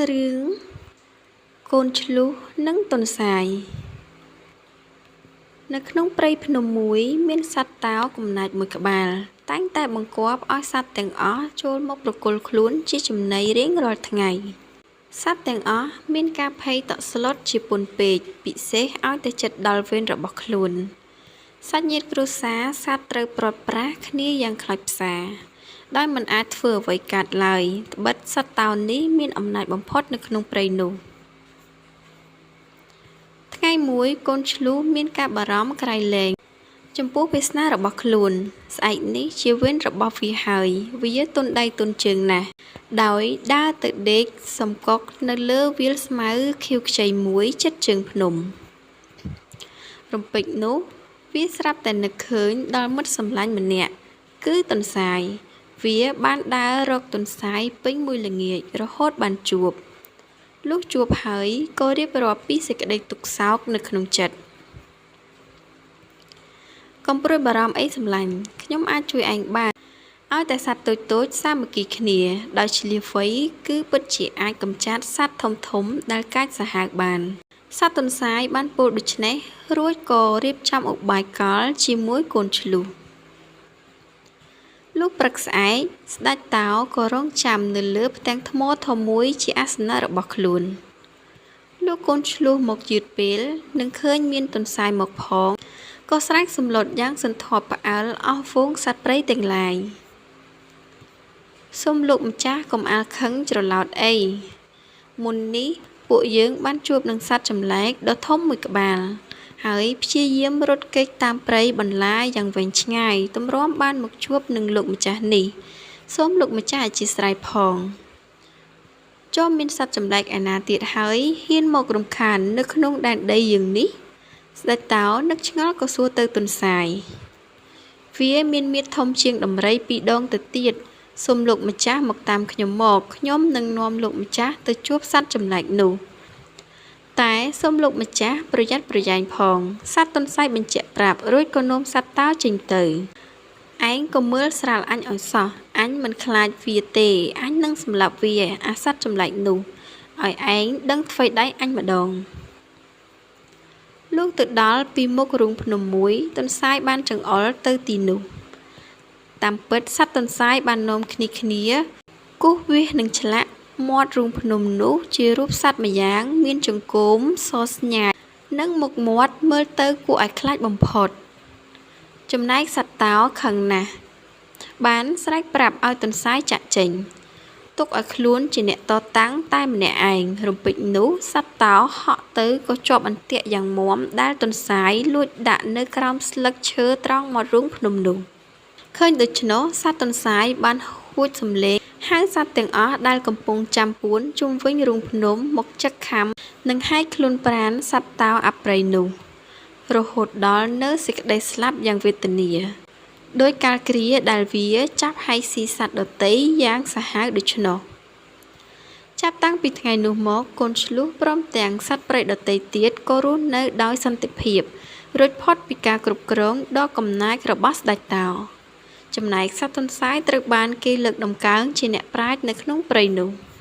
រឿងកូនឈ្លូសនិងទន្សាយនៅក្នុងព្រៃភ្នំមួយមានសត្វតោកំណាចមួយក្បាល តែងតែបង្គាប់ឲ្យសត្វទាំងអស់ចូលមកប្រគល់ខ្លួនជាចំណីរៀងរាល់ថ្ងៃ សត្វទាំងអស់មានការភ័យតក់ស្លុតជាពន់ពេកពិសេសឲ្យតែជិតដល់វេនរបស់ខ្លួន សាច់ញាតិគ្រួសារសត្វត្រូវព្រាត់ប្រាសគ្នាយ៉ាងខ្លោចផ្សា ដោយមិនអាចធ្វើអ្វីកើតឡើយ ត្បិតសត្វតោនេះមានអំណាចបំផុតនៅក្នុងព្រៃនោះ ថ្ងៃមួយកូនឈ្លូសមានការបារម្ភក្រៃលែងចំពោះវាសនារបស់ខ្លួន ស្អែកនេះជាវេនរបស់វាហើយ វាទន់ដៃទន់ជើងណាស់ ដោយដើរទៅដេកសំកុកនៅលើវាលស្មៅខៀវខ្ចីមួយជិតជើងភ្នំ រំពេចនោះ វាស្រាប់តែនឹកឃើញដល់មិត្តសម្លាញ់ម្នាក់ គឺទន្សាយ វាបានដើររកទន្សាយពេញមួយល្ងាចរហូតបានជួប លុះជួបហើយក៏រៀបរាប់ពីសេចក្តីទុក្ខសោកនៅក្នុងចិត្ត កុំព្រួយបារម្ភអីសម្លាញ់ ខ្ញុំអាចជួយឯងបាន ឲ្យតែសត្វតូចៗសាមគ្គីគ្នា ដោយឈ្លាសវៃគឺពិតជាអាចកម្ចាត់សត្វធំៗដែលកាចសាហាវបាន សត្វទន្សាយបានពោលដូច្នេះ រួចក៏រៀបចំឧបាយកលជាមួយកូនឈ្លូស លុះព្រឹកស្អែក ស្តេចតោក៏រង់ចាំនៅលើផ្ទាំងថ្មធំមួយជាអាសនៈរបស់ខ្លួន លុះកូនឈ្លូសមកយឺតពេល និងឃើញមានទន្សាយមកផង ក៏ស្រែកសម្លុតយ៉ាងសន្ធាប់ផ្អើលអស់ហ្វូងសត្វព្រៃទាំងឡាយ សូមលោកម្ចាស់កុំអាលខឹងច្រឡោតអី មុននេះពួកយើងបានជួបនឹងសត្វចម្លែកដ៏ធំមួយក្បាល ហើយព្យាយាមរត់គេចតាមព្រៃបន្លាយ៉ាងវែងឆ្ងាយទម្រាំបានមកជួបនឹងលោកម្ចាស់នេះ សូមលោកម្ចាស់អធ្យាស្រ័យផង ចុះមានសត្វចម្លែកឯណាទៀតហើយហ៊ានមករំខាននៅក្នុងដែនដីយើងនេះ ស្តេចតោនឹកឆ្ងល់ក៏សួរទៅទន្សាយ វាមានមាឌធំជាងដំរីពីរដងទៅទៀត សូមលោកម្ចាស់មកតាមខ្ញុំមក ខ្ញុំនឹងនាំលោកម្ចាស់ទៅជួបសត្វចម្លែកនោះ តែសូមលោកម្ចាស់ប្រយ័ត្នប្រយែងផង សត្វទន្សាយបញ្ជាក់ប្រាប់ រួចក៏នាំសត្វតោចេញទៅ ឯងកុំមើលស្រាលអញឲ្យសោះ អញមិនខ្លាចវាទេ អញនឹងសម្លាប់វា អាសត្វចម្លែកនោះ ឲ្យឯងដឹងថ្វីដៃអញម្តង លុះទៅដល់ពីមុខរូងភ្នំមួយ ទន្សាយបានចង្អុលទៅទីនោះ តាមពិតសត្វទន្សាយបាននាំគ្នាគ្នាគូសវាសនិងឆ្លាក់មាត់រូងភ្នំនោះជារូបសត្វម្យ៉ាងមានចង្កូមសស្ញាយនិងមុខមាត់មើលទៅគួរឲ្យខ្លាចបំផុត ចំណែកសត្វតោខឹងណាស់ បានស្រែកប្រាប់ឲ្យទន្សាយចាកចេញ ទុកឲ្យខ្លួនជាអ្នកតតាំងតែម្នាក់ឯង រំពេចនោះសត្វតោហក់ទៅក៏ជាប់អន្ទាក់យ៉ាងមាំដែលទន្សាយលួចដាក់នៅក្រោមស្លឹកឈើត្រង់មាត់រូងភ្នំនោះ ឃើញដូច្នោះសត្វទន្សាយបានហួចសំឡេងហៅសត្វទាំងអស់ដែលកំពុងចាំពួនជុំវិញរូងភ្នំមកចឹកខាំនិងហែកខ្លួនប្រាណសត្វតោអប្រិយនោះ រហូតដល់នូវសេចក្តីស្លាប់យ៉ាងវេទនា ដូចកាលគ្រាដែលវាចាប់ហែកស៊ីសត្វដទៃយ៉ាងសាហាវដូច្នោះ ចាប់តាំងពីថ្ងៃនោះមកកូនឈ្លូសព្រមទាំងសត្វព្រៃដទៃទៀតក៏រស់នៅដោយសន្តិភាពរួចផុតពីការគ្រប់គ្រងដ៏កំណាចរបស់ស្តេចតោ ចំណែកសត្វទន្សាយត្រូវបានគេលើកតម្កើងជាអ្នកប្រាជ្ញនៅក្នុងព្រៃនោះ។